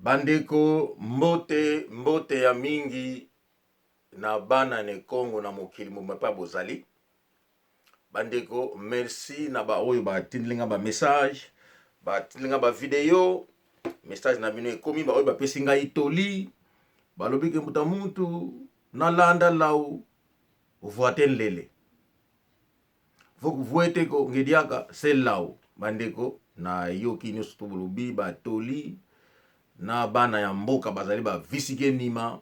Bandeko mbote mbote ya mingi na bana ne Kongo na mokili mobimba mpe bozali. Bandeko merci na ba oyo batindeli nga ba message, batindeli nga ba video, message na bino ekomi, ba oyo bapesi ngai toli, balobi ke mbuta mutu nalanda lau voite nlele vokuvuete ko ngediaka se lau. Bandeko nayoki nyonso to bolobi batoli na bana ya mboka bazali ba visike nima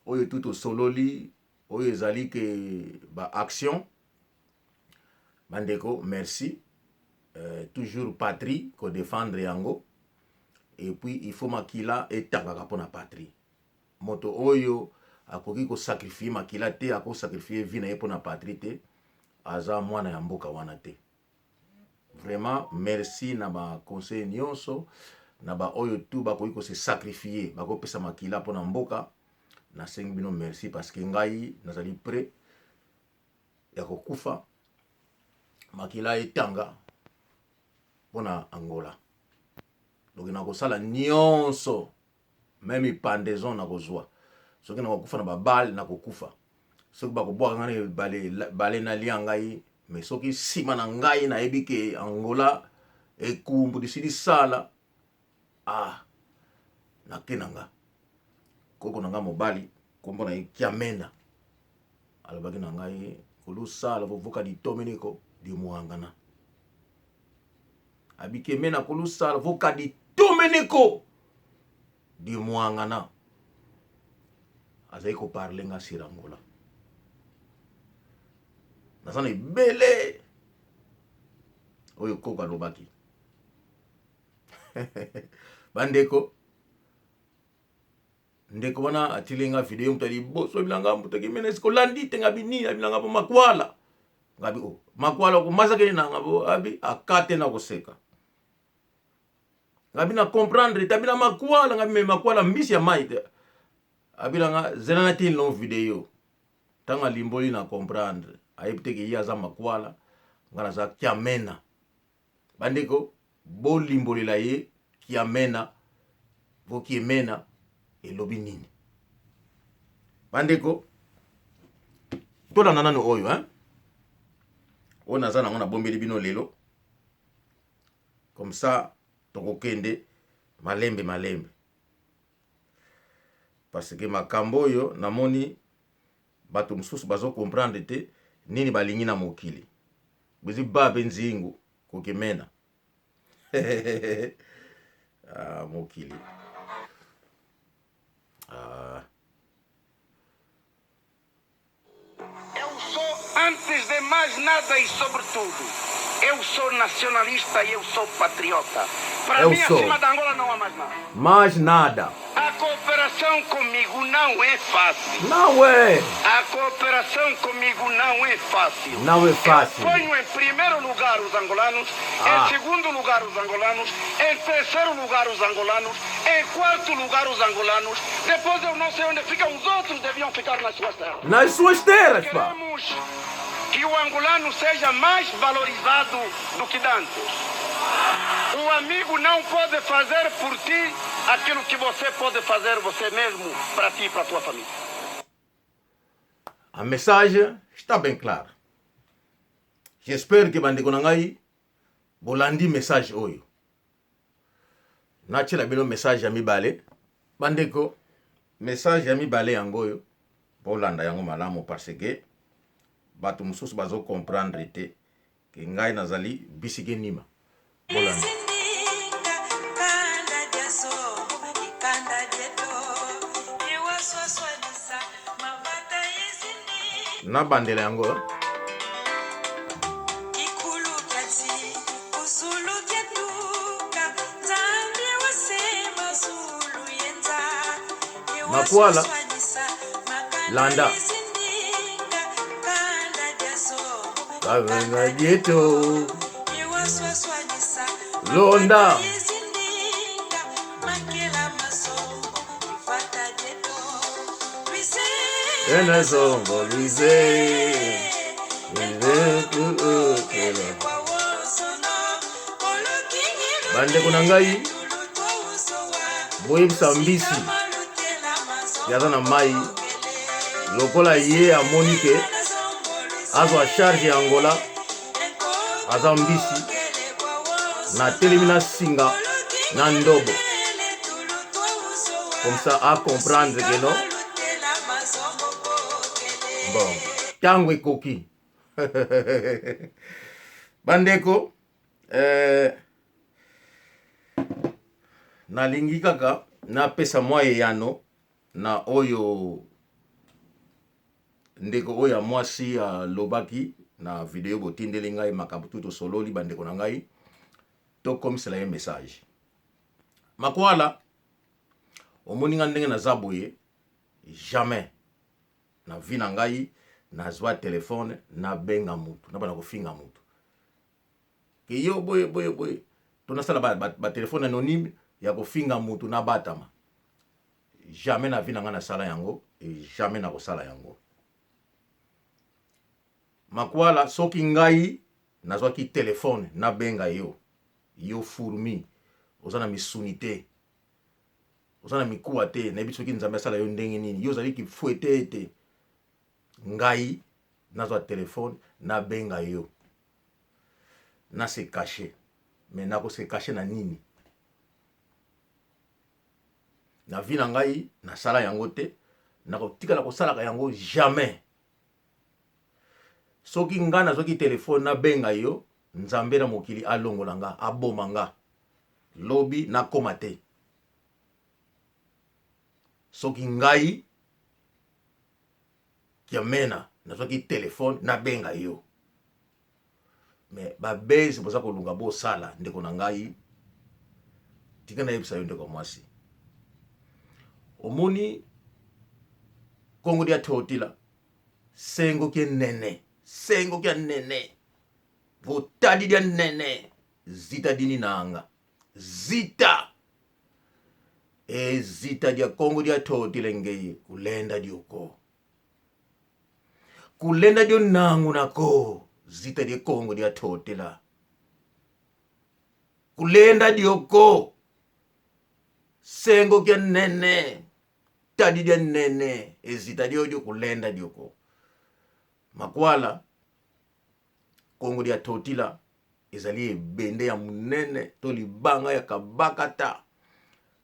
oyo tu tosololi oyo ezali ke ba action. Bandeko merci, toujours patrie ko defendre yango, et puis il faut makila etangaka mpona patrie. Moto oyo akoki ko sacrifier makila te, ako sacrifier vie na ye mpona patrie te, aza mwana ya mboka wana te. Vraiment merci na ba conseil nyonso na ba oyo tu bakoki ko se sacrifier, bakopesa makila mpona mboka. Nasengi bino merci parce que ngai nazali prêt ya kokufa makila etanga mpona Angola. Donc nakosala nyonso, meme pendaison nakozwa. Soki nakokufa na babale nakokufa, soki bakobwaka ngai na ebale bale nalia ngai, mais soki nsima na ngai nayebi ke Angola ekumbu lisili sala, ah nake na nga. Koko na nga mobali kombo na ye Kiamena alobaki na ngai kolusala vovuka ditomeneko dimwangana abikemena kolusala voka ditomeneko dimwangana azali koparle nga sur Angola. Naza na ebele oyo koko alobaki. Bandeko, ndeko wana atili nga video moto ya liboso bilanga moto akimena esiko olandi te nga binini abilanga bo makwala ngabi o makwala okomazakeli na nga bo abi akate na koseka ngabi na comprendre te abina makwala ngabi me makwala mbisi ya mai te abilanga zela na tini long video ntango alimboli na comprendre ayebi te ke ye aza makwala nga naza kiamena. Bandeko bolimbolela ye kiamena vokiemena elobi nini? Bandeko tolanda nano oyo hein? Oyo naza nango nabombeli bino lelo comme ça tokokende malembe malembe parce que makambo oyo namoni bato mosusu bazo comprendre te nini balingi na mokili. Bezi ba pe nzingu kokimena. Ah, mokili. Ah. Eu sou, antes de mais nada e sobretudo, eu sou nacionalista e eu sou patriota. Para Eu mim, sou. acima da Angola não há mais nada. Mais nada. A cooperação comigo não é fácil. Não é. A cooperação comigo não é fácil. Não é fácil. Eu ponho em primeiro lugar os angolanos, em segundo lugar os angolanos, em terceiro lugar os angolanos, em quarto lugar os angolanos. Depois eu não sei onde ficam os outros, deviam ficar nas suas terras. Nas suas terras, pá. Queremos que o angolano seja mais valorizado do que dantes. O amigo não pode fazer por ti aquilo que você pode fazer você mesmo para ti e para a tua família. A message está bem clara. J'espère que bandeko na ngai bolandi message oyo. Natiela bino message ya mibale. Bandeko, message ya mibale yango oyo bolanda yango malamu parce que bato mosusu bazo comprendre te ke ngai nazali bisike nima. Bolanda. Nabandela yango. Makwala landa Kavenga dieto londa enezongo luize bandeko na ngai. Boyebisa mbisi yaza na mai lokola ye amoni ke azwa charge ya Angola, aza mbisi na telemi na singa na ndobo comme ça a comprendre que non. Bon, ntango ekoki bandeko. Nalingi kaka napesa mwa eyano na oyo ndeko oyo ya mwasi alobaki na video botindeli ngai makambo tu tosololi. Bandeko na ngai, tokomisela ye message. Makwala, omoni nga ndenge naza boye, jamais na vie na ngai nazwa telefone nabenga mutu nabana kofinga mutu ke yo boye boye boye, to nasala batelefone ba anonyme ya kofinga mutu nabatama. Jamais na vie na ngai nasala yango e jamais nakosala yango. Makwala, soki ngai nazwaki telefone nabenga yo, yo fourmi, oza na misuni te, oza na mikuwa te, nayebi soki Nzambe asala yo ndenge nini, yo ozali kifwete ete ngai nazwa telefone nabenga yo na se cache. Mais nako se cache na nini? Na vie na ngai nasala yango te, nakotikala kosalaka yango jamais. Soki ngai nazwaki telefone nabenga yo, Nzambe na mokili alongola nga, aboma nga lobi nakoma te. Soki ngai Kiamena nazwaki telefone nabenga yo, me babese boza kolunga bosala. Ndeko na ngai, tika nayebisa yo, ndeko mwasi, omoni Kongo dia Totila sengo ke nene, sengo kia nene votadi dia nene zita dini nanga zita e zita dia Kongo dia Totila ngei kulenda dioko kulenda dio nangu nako zita dia Kongo dia Totila kulenda dioko sengo kia nene tadi dia nene ezita dio kulenda dioko. Makwala, Kongo dia Totila ezali ebende ya monene to libanga ya kabakata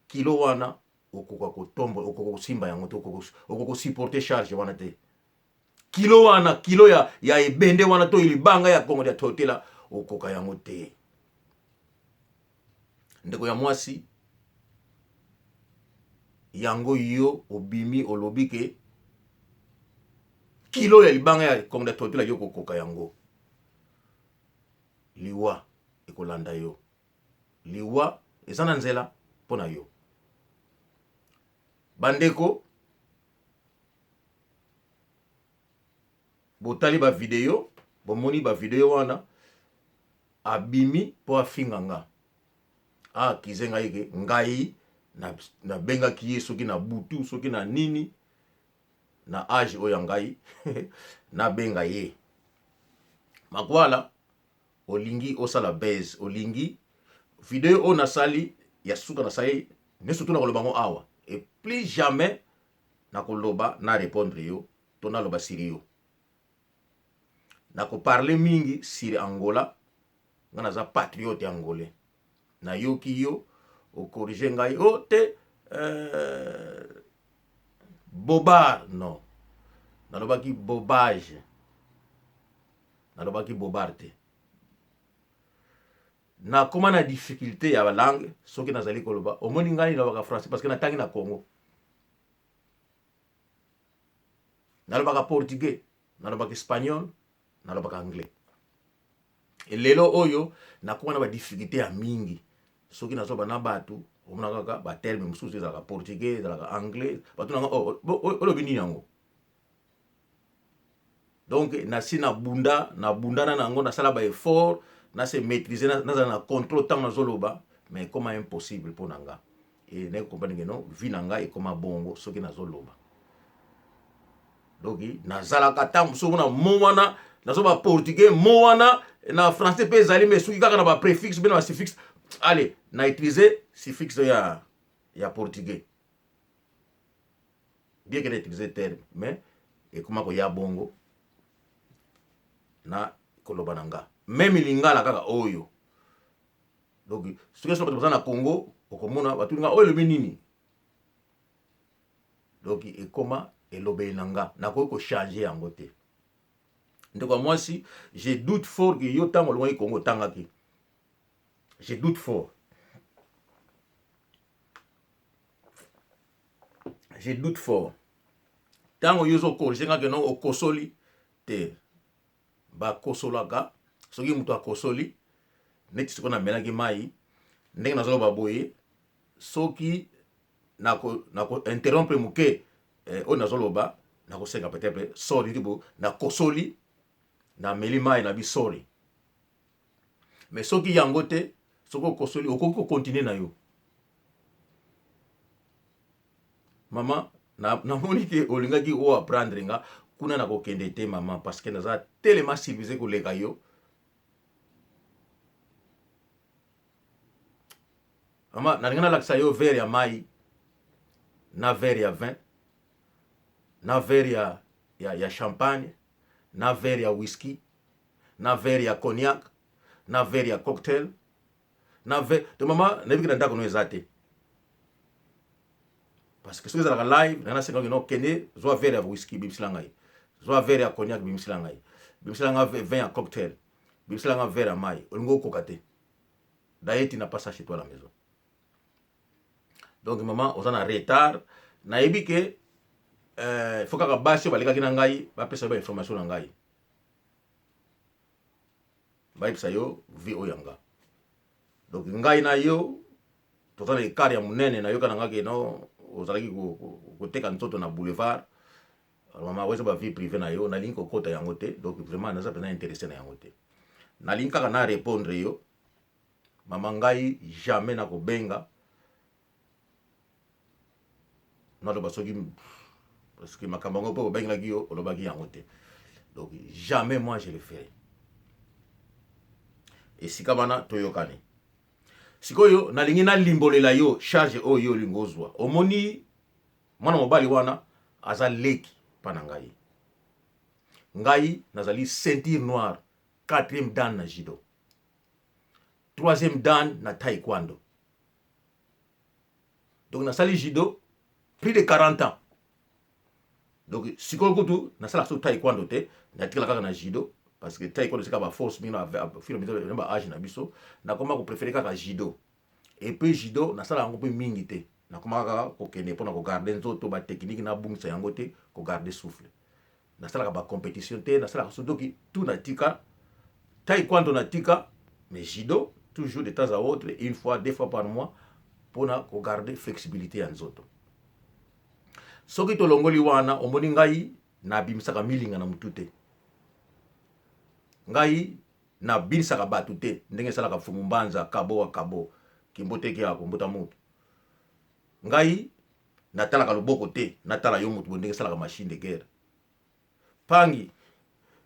kilo wana okoka kotombo, okoka kosimba yango te, okoka kosupporte charge wana te. Kilo wana, kilo ya ebende wana to libanga ya Kongo dia Totila, okoka yango te. Ndeko ya mwasi, yango yo obimi olobi ke kilo ya libanga ya Kongo dia Totila yo kokoka yango, liwa ekolanda yo, liwa eza na nzela mpo na yo. Bandeko, botali bavideo, bomoni bavideo wana abimi mpo afinga nga, aakize ngai ke ngai nabengaki ye soki na butu soki na nini na age oyo ya ngai nabenga ye. Makwala, olingi osala base, olingi video oyo nasali ya suka, nasali nyonso tu nakoloba yango awa et plus jamais nakoloba na répondre yo to naloba siri yo. Nakoparle mingi sur Angola, nga naza patriote angolais. Nayoki yo okorige ngai o oh, te bobar non, nalobaki bobage, nalobaki bobar te. Nakoma na difficulté ya langue soki nazali koloba. Omoni ngai nalobaka français parce que natangi na Congo, nalobaka portugais, nalobaka espagnol, nalobaka anglais. Lelo oyo nakoma na badifficulté ya mingi soki nazoba na bato, omona kaka baterme mosusu ezalaka portugais, ezalaka anglais, bato nanga oh, olobi nini yango. Donc nasi nabunda, nabundana na yango, nasala baeffort nase maîtrise, nazala na contrôle ntango nazoloba, mais ekoma impossible mpo na nga. E naye comprendre ke non, vie na ngai ekoma bongo soki nazoloba. Donc nazalaka ntango mosusu omona mo wana nazoba portugais, mo wana na français mpe ezali, mais soki kaka na bapréfixe mpe na basuffixe, allez, na utiliser suffixe ya ya portugais, bien que na utiliser terme, mais ekoma koya bongo na koloba na nga meme lingala kaka oyo. Donc soki so bato baza na Congo, okomona batuni nga oyo elobi nini. Donc ekoma elobeli na nga, nakoki kochanger yango te. Ndeko ya mwasi, je doute fort ke yo ntango olongwaki Congo otangaki. Je doute fort, je doute fort. Ntango yo ozocorriger nga ke no okosoli te, bakosolaka soki moto akosoli neti sikoyo namelaki mai ndenge nazoloba boye, soki nako interrompre moke oyo nazoloba, nakosenga peut-être sorry ti bo nakosoli, nameli mai na bi sorry. Mais soki yango te, soki okosoli, okoki kocontinuer na yo. Mama, namoni ke olingaki oapprendre nga kuna, nakokende te mama, parce que naza telema civilisé koleka yo. Mama, nalingi nalakisa yo verre ya mai na verre ya vin na verre ya champagne na verre ya whisky na verre ya cognac na verre ya cocktail na verre to. Mama, nayebi ke na ndako no eza te, parce que soki ezalaka live nanga nasengaki no kende zwa verre ya whisky, bimisela ngai, zwa verre ya cognac, bimisela ngai, bimisela nga vin ya cocktail, bimisela nga verre ya mai. Olingi okoka te. D'ailleurs, tu n'as pas ça chez toi à la maison. Donc mama, oza na retard. Nayebi ke faut kaka basi oyo balekaki na ngai bapesa yo bainformation na ngai, bayebisa yo vie oyo ya nga. Donc ngai na yo toza na écart ya monene. Nayoka na nga ke no ozalaki koteka nzoto na boulevard. Mama, oyo eza bavie privée na yo, nalingi kokota yango te. Donc vraiment naza mpenza intéressé na yango te. Nalingi kaka na répondre yo, mama. Ngai jamais nakobenga naloba soki, parce que makambo yango mpo obengelaki yo, olobaki yango te. Donc jamais moi je le ferai. Esika wana toyokani. Sikoyo nalingi nalimbolela yo charge oyo yo olingi ozwa. Omoni mwana mobali wana aza leki mpa na ngai. Ngai nazali ceinture noire quatrième dan na judo, troisième dan na taekwondo. Donc nasali judo plus de 40 ans. Donc sikoyo kutu nasalaka so taekwondo te, natikala kaka na judo, parce que taekwondo esika baforce mingi na baage na biso. Nakoma kopréférer kaka judo. Et puis judo nasala yango mpe mingi te, nakoma kaka kokende mpona kogarder nzoto, batechnique nabungisa yango te, kogarder souffle. Nasalaka bacompétition te, nasalaka so doki tout. Natika taekwondo, natika, mais judo toujours de temps à autre, une fois, deux fois par mois, mpona kogarder flexibilité ya nzoto. Soki tolongoli wana, omoni ngai nabimisaka milinga na motu te, ngai nabinisaka bato te ndenge esalaka Fumu Mbanza kabo wa kabo kimboteki ya kombota mutu. Ngai natalaka loboko te, natala yo motu bo ndenge esalaka machine de guerre pangi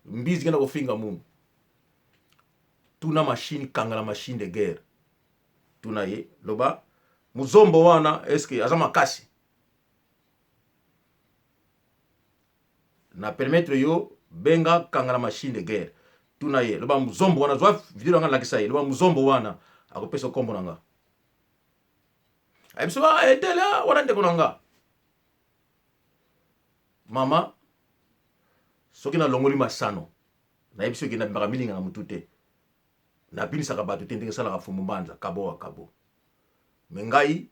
mbizi kenda kofinga munu. Tuna machine, kangala machine de guerre, tuna ye, loba muzombo wana eske aza makasi. Na permettre yo, benga kangala machine de guerre, tuna ye, loba muzombo wana, zwa video na nga, lakisa ye, loba muzombo wana, akopesa nkombo na nga. Ayebi so etele wana ndeko na nga. Mama, soki nalongoli masano, nayebi soki nabimaka milinga na motu te, nabinisaka bato te ndenge esalaka Fumu Mbanza kabo wa kabo, me ngai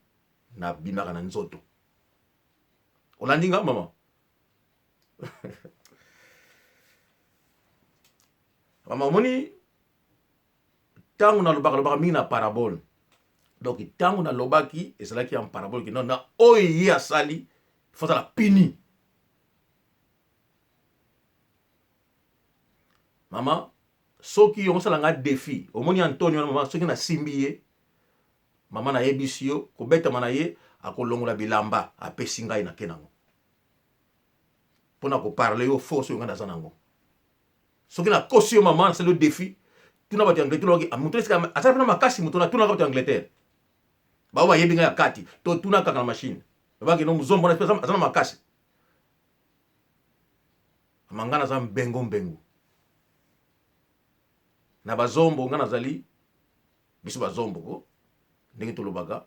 nabimaka na nzoto. Olandi nga, mama? Mama, omoni ntango nalobaka, lobaka mingi na parabole. Donc ntango nalobaki ezalaki ya parabole ke na oyo ye asali, faut azala puni. Mama, soki yo osala nga défi, omoni Antonio wana, mama, soki nasimbi ye, mama, nayebisi yo, kobetama na ye, akolongola bilamba apesi ngai nake nango mpona koparler yo force oyo ngai naza nango. Soki nakosi yo, mama, nasali yo défi, tuna bato ya Angleterre. Moto esika azala mpena makasi, moto natunaka bato ya Angleterre. Baoyo bayebi ngai ya kati, totuna kaka na machine. Lobaki no muzombo wana aza na makasi. Mama ngai naza mbengo mbengo. Na bazombo ngai nazali biso bazombo ko ndenge tolobaka.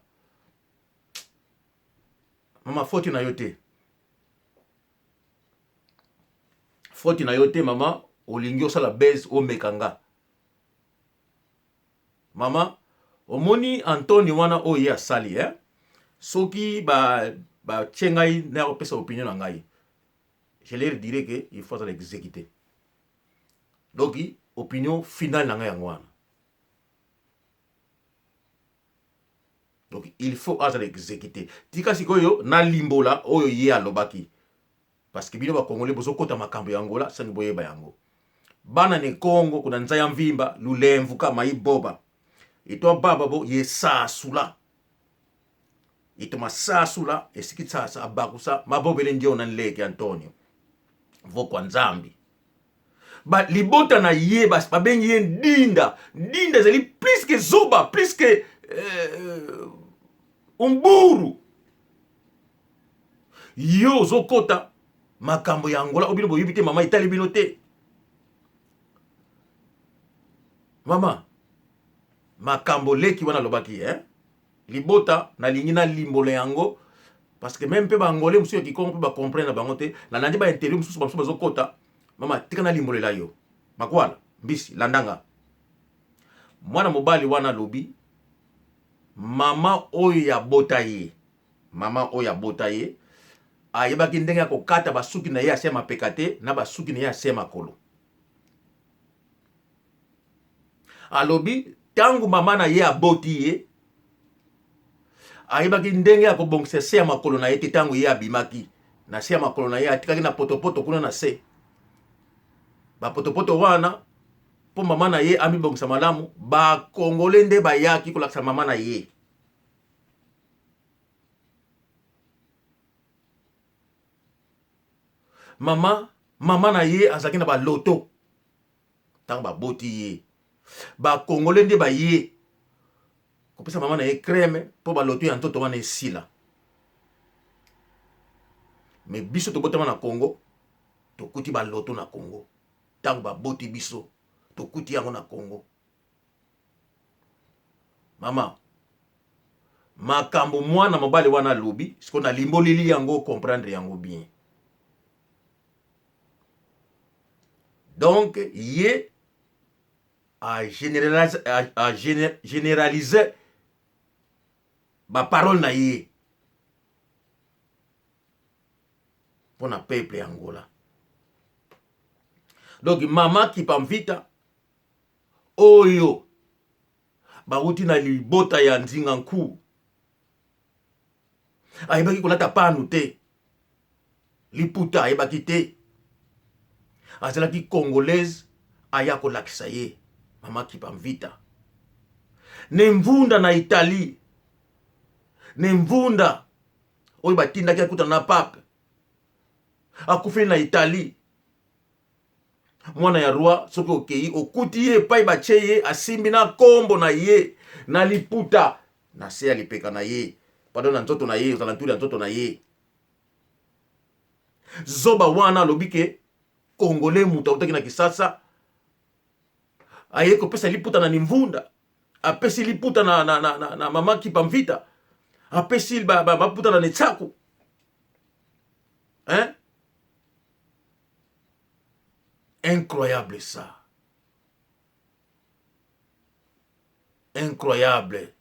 Mama foti na yo te. Foti na yo te mama, olingi osala buzz omeka nga. Mama omoni Antonio wana oyo ye asali eh? Soki ba ba tie ngai na kopesa opinion na ngai, je leur dirais que il faut azala exécuter. Donc opinion finale na ngai yango wana. Donc il faut azala exécuter. Tika sikoyo nalimbola oyo ye alobaki. Parce que bino ba Congolais bozokota makambo ya Angola sangi boyeba yango. Bana ne Congo kuna nzaya mvimba lulemvu ka mai boba. Ito baba bo ye sasula. Ito masasula esiki sasa abakusa mabobele ndio na nleke Antonio. Vokwa Nzambi. Ba libota na ye babengi ye ndinda. Ndinda ezali plus que zoba, plus que umburu. Yo ozokota makambo ya Angola oyo bino boyebi te, mama etali bino te. Mama, makambo leki wana alobaki eh? Libota nalingi nalimbola yango parce que même mpe ba Angolais mosusu ya Kikongo mpe ba comprendre na bango te. Nalandi ba interview mosusu bamosusu bazokota. Mama, tika nalimbolela yo. Makwala, mbisi, landanga. Mwana mobali wana alobi mama oyo ya bota ye, mama oyo abota ye ayebaki ndenge ya kokata basuki na ye ya se ya mapeka te na basuki na ye ya se ya makolo. Alobi ntango mama na ye aboti ye ayebaki ndenge ya kobongisa se ya makolo na ye te. Ntango ye abimaki na se ya makolo na ye atikaki na potopoto kuna na se, bapotopoto wana mpo mama na ye amibongisa malamu, bakongole nde bayaki kolakisa mama na ye. Mama na ye azalaki na baloto ntango baboti ye, bakongole nde baye kopesa mama na ye crème mpo baloto ya nzoto wana esila. Me biso tobotama na Congo, tokuti baloto na Congo. Ntango baboti biso tokuti yango na Congo. Mama, makambo mwana mobali wana alobi sikoyo nalimboleli yango, comprendre yango bien. Donc ye a généralise ba parole na ye mpona peuple ya Angola. Donc mama Kipamvita oyo bauti na libota ya Nzinga Nku ayebaki kolata panu te, liputa ayebaki te, azalaki congolaise, aya kolakisa ye mama Kipamvita ne mvunda na Italie, ne mvunda oyo batindaki akutana na pape, akufeli na Italie. Mwana ya roi, soki okei okuti ye epai batie ye, asimbi na kombo na ye na liputa na se ya lipeka na ye, pardon, na nzoto na ye, ozala ntuli ya nzoto na ye. Zoba wana alobi ke Congolais moto autaki na Kisasa aye kopesa liputa na Nimvunda, apesi liputa na mama Kipamvita, apesi maputa na Netsaku, hein? Incroyable ça. Incroyable.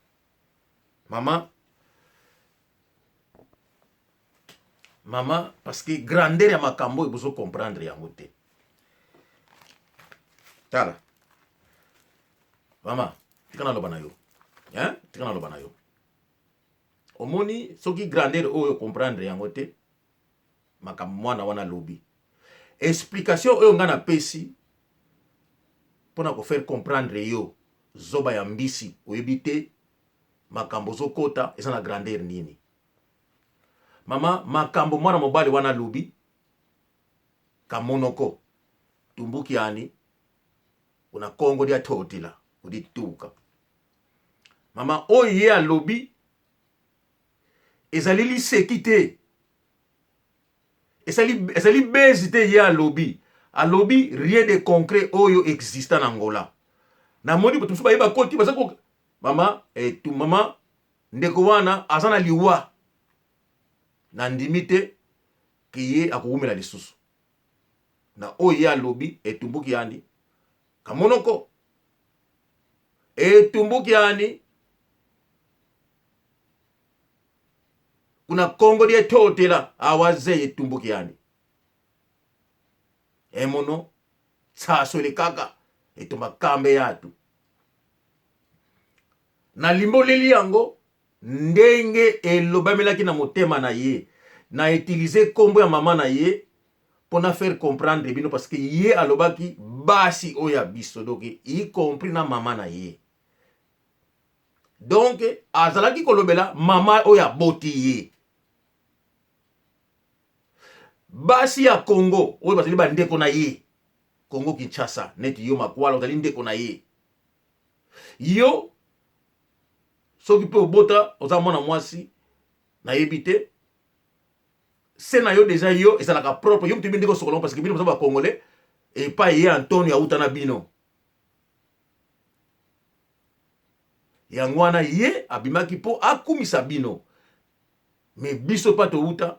Maman, mama, parce que grandeur ya makambo oyo bozo comprendre yango te. Tala. Mama, tika naloba na yo. Hein? Tika naloba na yo. Omoni soki grandeur oyo comprendre yango te, makambo mwana wana alobi. Explication oyo nga napesi mpona ko faire comprendre yo, zoba ya mbisi, oyebi te makambo ozokota eza na grandeur nini. Mama, makambo mwana mobali wana alobi kamonoko tumbuki ani una Kongo dia totila udituka. Mama, oyo ye alobi Ezali liseki te. Ezali, ezali base te ye alobi. Alobi rien de concret oyo exista na Angola. Namoni bato mosusu baye bakoti baza ko mama etu mama ndeko wana aza na liwa. Nandimi te ke ye akowumela lisusu. Na oyo ye alobi etumbuki yani kamonoko etumbuki yani kuna kongo die totela awaze etumbuki yani emono tsaso elekaka etumba kambe yatu nalimboleli yango ndenge elobamelaki na motema na ye na utiliser kombo ya mama na ye mpo na faire comprendre bino parce que ye alobaki basi oyo ya biso donc y compris na mama na ye donc azalaki kolobela mama oyo aboti ye basi ya Congo oyo bazali bandeko na ye Congo Kinshasa neti yo Makwala ozali ndeko na ye yo soki mpe obota oza mwana mwasi nayebi te se na yo deja yo ezalaka propre yo moto yebi ndenge osokola parce que bino boza ba congolais epai ye Antonio auta na bino yango wana ye abimaki mpo akumisa bino me biso mpa touta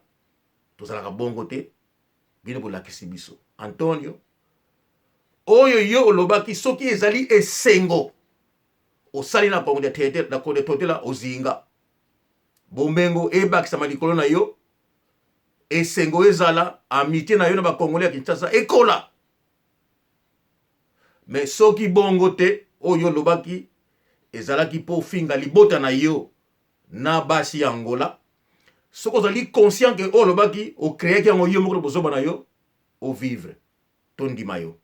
tozalaka bongo te bino bolakisi biso Antonio oyo yo olobaki soki ezali esengo osali na kongo na kongo totela ozinga bomengo ebakisama likolo na yo esengo ezala amitie na yo na bakongole ya Kinshasa ekola me soki bongo te oyo olobaki ezalaki mpo ofinga libota na yo na basi ya Angola soki ozali conscient ke oyo olobaki ocreaki yango yo moko na bozoba na yo ovivre tondima yo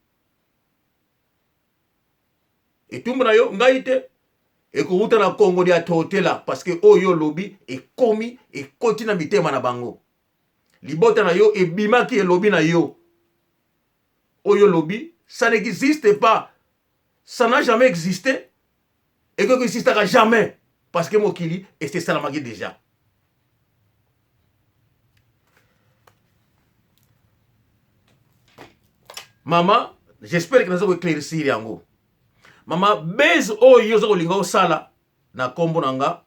etumbu na yo ngai te ekowuta na Kongo dia totela parce que oyo olobi ekomi ekoti na mitema na bango libota na yo ebimaki elobi na yo oyo olobi ça n'existe pas ça n'a jamais existé ekoki existaka jamais parce que mokili esi esalamaki déjà mama j'espère que naza koéclaircir yango mama base oyo yo oza kolinga osala na nkombo na nga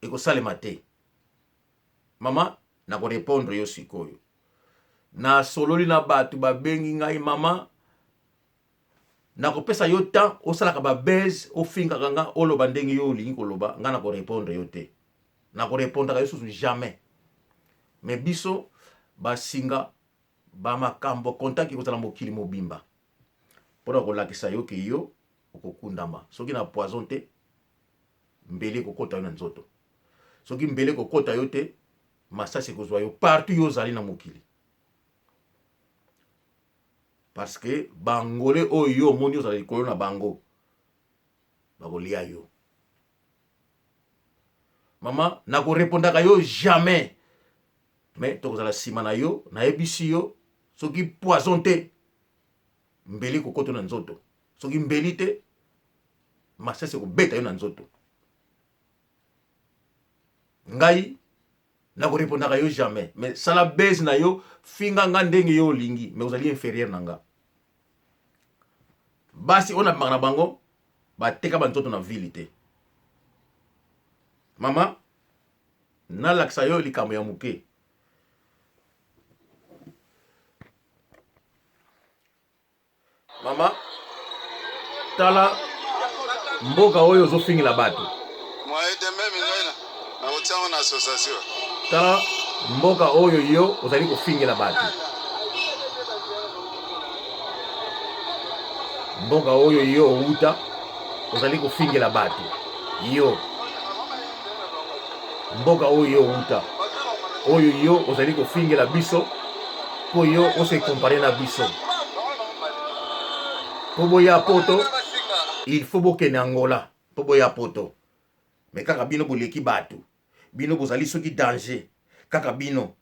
ekosalema te mama nakorepondre yo sikoyo nasololi na bato babengi ngai mama nakopesa yo temps osalaka ba buzz ofingaka nga oloba ndenge yo olingi koloba nga nakorepondre yo te nakorepondaka yo susu jamais me biso basinga bamakambo contact ekozala mokili mobimba mpona kolakisa yo ke yo okokundama soki na poison te mbeli ekokota yo na nzoto soki mbeli ekokota yo te masasi ekozwa yo partout yo ozali na mokili parce que bangole oyo yo omoni ozala likolo na bango bakolia yo mama nakorepondaka yo jamais mais tokozala nsima na yo nayebisi yo soki poison te mbeli ekokota na nzoto soki mbeli te masasi ekobeta yo na nzoto ngai nakorepondaka yo jamais mais sala base na yo finga nga ndenge yo olingi mais ozali inférieur na nga basi oyo nabimaka na bango bateka banzoto na ville te mama nalakisa yo likambo ya moke Mama, tala mboka oyo ozofingela bato. Tala mboka oyo yo ozali kofingela bato. Mboka oyo yo owuta ozali kofingela bato. Yo mboka oyo yo owuta oyo yo ozali kofingela biso mpo yo ose compare na biso mpo boya poto il faut bokende angola mpo boya poto me kaka bino boleki bato bino bozali soki danger kaka bino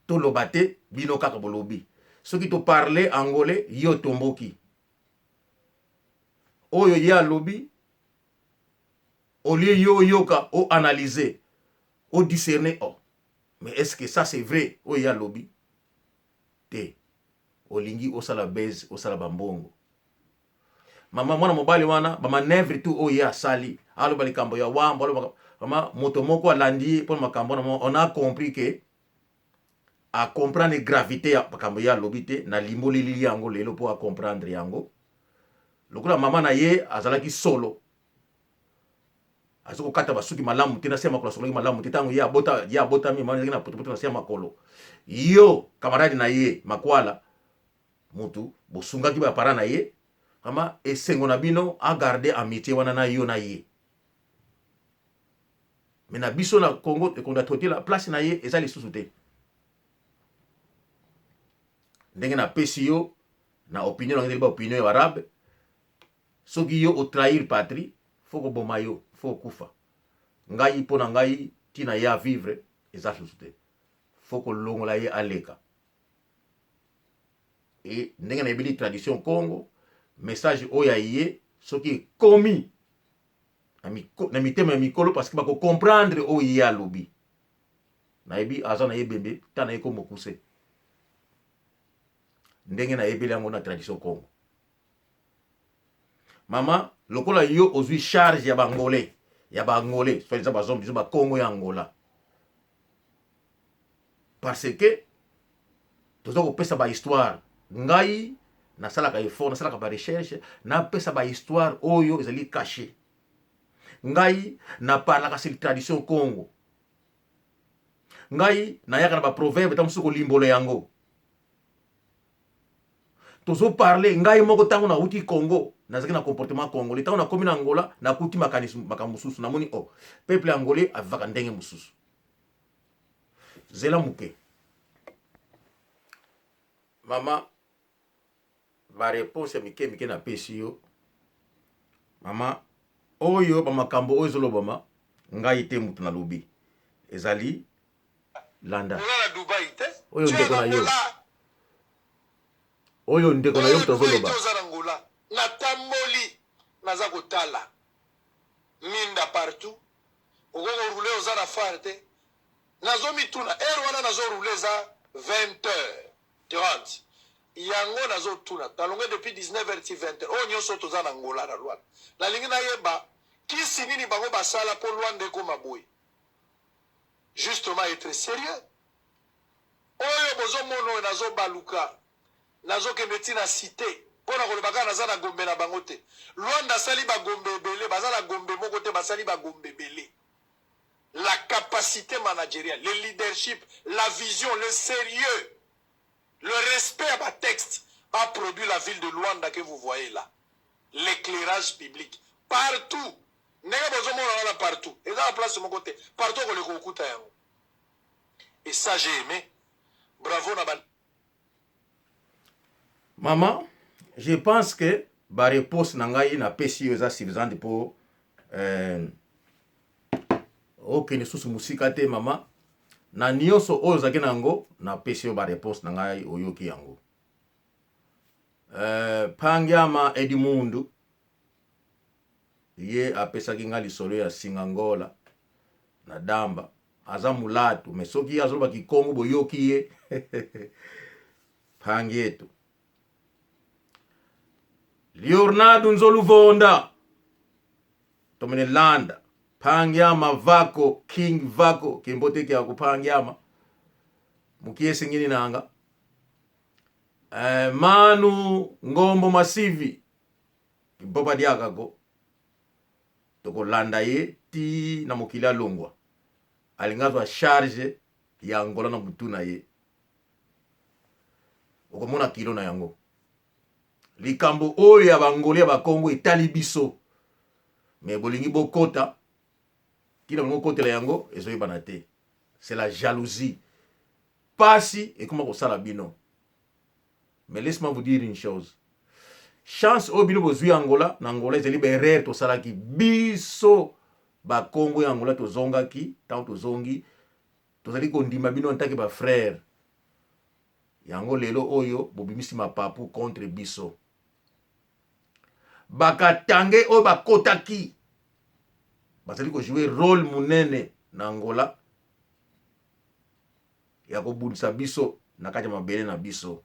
toloba te bino kaka bolobi soki toparle angolais yo tomboki oyo ye alobi olie yo oyoka o analyse o discerne oh. Mais est ce que ça c'est vrai oyo ye alobi te? Olingi osala buzz, osala ba mbongo. Mama mwana mobali wana ba manœuvre tout oyo ye asali, aloba likambo ya wambo, aloba mama moto moko alandi ye mpo na makambo wana, on a compris que a comprendre gravité ya makambo ye alobi te. Nalimboleli yango lelo mpo a comprendre yango. Lokola mama na ye azalaki solo, aza kokata basuki malamu te na se ya makolo, asololaki malamu te ntango ye abota, ye abotami, mama azalaki na potopoto na se ya makolo. Yo camarade na ye Makwala, mutu bosungaki ba parents na ye, mama esengo na bino agarde amitié wana na yo na ye. Mais na biso na Congo ekonda totela place na ye eza lisusu te. Ndenge napesi yo na opinion na ngai, ba opinion ya arabe, soki yo otrahir patrie, faut koboma yo, faut okufa. Ngai mpo na ngai ntina ye avivre eza lisusu te, faut kolongola ye aleka. E ndenge nayebeli tradition Congo, message oyo ya ye soki ekomi na mitema ya mikolo, parce que bakocomprendre oyo ye alobi. Nayebi aza na ye bembe ta na ye ko mokuse, ndenge nayebeli yango na tradition Congo. Mama, lokola yo ozwi charge ya bangolais, ya baangolais, soit eza bazombi biso bakongo ya Angola, parce que toza kopesa bahistoire. Ngai nasalaka effort, nasalaka barecherche, napesa bahistoire oyo ezali caché. Ngai naparlaka sur tradition Congo. Ngai nayaka na baproverbe ntango mosusu kolimbola yango. Tozoparle ngai moko, ntango nauti Congo nazalaki na comportement congolais, ntango nakomi na Angola nakuti makanisi makambo mosusu, namoni o oh, peuple angolais avivaka ndenge mosusu. Zela moke, mama, bareponse ya mike mike napesi yo. Mama, oyo bamakambo oyo ezolobama, ngai te mutu nalobi, ezali landa oyo ndeko na yo, oyo ndeko na yo moto azoloba. Natamboli, naza kotala minda partout, okoki korouler, oza na phare te. Nazomituna, heure wana nazorouler eza 20 heures 30. Yango nazotuna, nalongwe depuis 19 heures ti 20 heures oyo nyonso toza na Ngola, na Lwanda. Nalingi nayeba kisi nini bango basala mpo Lwanda ekoma boye. Justement, être sérieux, oyo bozomona oyo nazobaluka, nazokende ntina cité mpo na koloba kaka naza na gombe na bango te. Lwanda asali bagombe ebele, baza na gombe moko te, basali bagombe ebele. La capacité managériale, le leadership, la vision, le sérieux, le respect à batexte a produit la ville de Luanda que vous voyez là. L'éclairage public partout, ndenge bozomona wana partout, eza na place moko te, partout okoleka okuta yango. Et ça, j'ai aimé. Bravo na ba Mama, je pense que baréponse na ngai napesi yo eza suffisante mpo okende susu mosika te. Mama, na nyonso oyo ozalaki na yango, napesi yo baréponse na ngai, oyoki yango. Pangiama Edimundu, ye apesaki ngai lisolo ya Singangola na Damba. Aza mulatu, mais soki ye azoloba kikongo, boyoki ye. Pangi etu Leonardo Nzoluvonda tomene landa Pangiama vako king vako kimboteki ya kupangiama mukiesi ngini nanga Manu Ngombo Masivi boba diakako. Tokolanda ye ti na mokili alongwa. Alingi azwa charge ya Angola na mutu na ye, okomona kilo na yango. Likambo oyo ya bangoli ya bakongo etali biso, mais bolingi bokota ntina, bolingi kokotela yango, ezoyebana te. C'est la jalousie, pasi ekoma kosala bino. Mais laisse-moi vous dire une chose: chance oyo bino bozwi Angola, na Angola ezali baerreur tosalaki biso bakongo ya Angola. Tozongaki, ntango tozongi tozali kondima bino en tant que bafrère. Yango lelo oyo bobimisi mapapu contre biso. Bakatange oyo bakotaki bazali kojouer rôle monene na Angola. ya kobundisa biso na kati ya mabele na biso.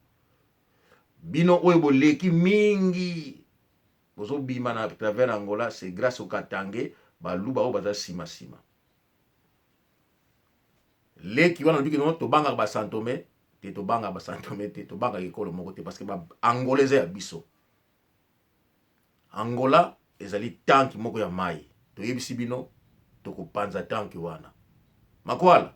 Bino oyo boleki mingi bozobima na travers Angola, c'est grâce au Katangais, baluba oyo baza sima sima. Leki wana alobi kino tobangaka ba Santome te, tobangaka ba Santome te, tobangaka ekolo moko te parce que ba Angola eza ya biso. Angola ezali tanki moko ya mai, toyebisi bino tokopanza tanki wana. Makwala,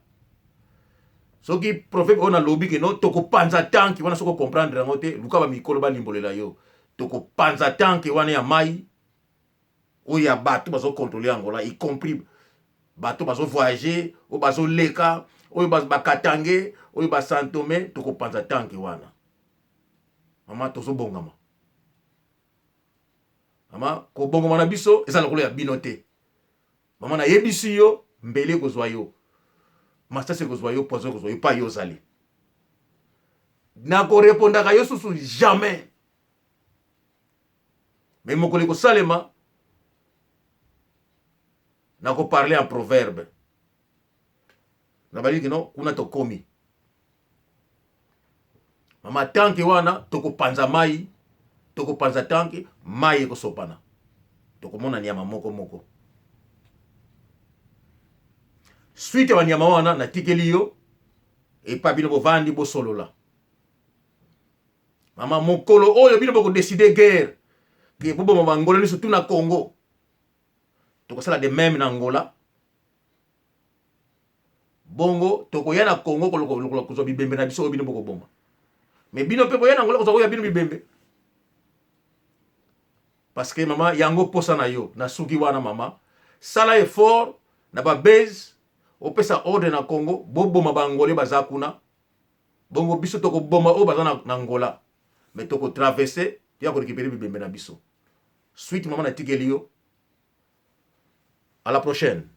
soki proverbe oyo nalobi keno tokopanza tanki wana, soki okomprendre yango te, luka bamikolo balimbolela yo. Tokopanza tanki wana ya mai oyo ya bato bazokontrole Angola, y compris bato bazovoyage oyo bazoleka oyo bakatange oyo basantome, tokopanza tanki wana. Mama, tozobongama. Mama, kobongama na biso eza lokola ya bino te. Mama, nayebisi yo, mbeli ekozwa yo, masasi ekozwa yo, poison ekozwa yo, pa yo ozali. Nakorepondaka yo susu jamais. Mais mokolo ekosalema, nakoparle en proverbe. Nabali kino kuna tokomi. Mama, tanke wana tokopanza mai, tokopanza tanke, mai ekosopana, tokomona nyama moko moko. Suite ya banyama wana natikeli yo epa bino bovandi bosolola. Mama, mokolo oyo bino bokodeside guerre ke boboma bangola nyonso tu na Congo, tokosala de meme na Angola. Bongo tokoya na Congo kozwa bibembe na biso oyo bino bokoboma. Mais bino mpe boya na Angola kozwa oyo ya bino bibembe. Parce que mama, yango posa na yo, na suki wana mama, sala effort na ba base, opesa ordre na Congo, boboma ba Angolais baza kuna. Bongo biso tokoboma oyo baza na Angola. Mais toko traverser ya ko récupérer bibembe na biso. Suite mama, natikeli yo. À la prochaine.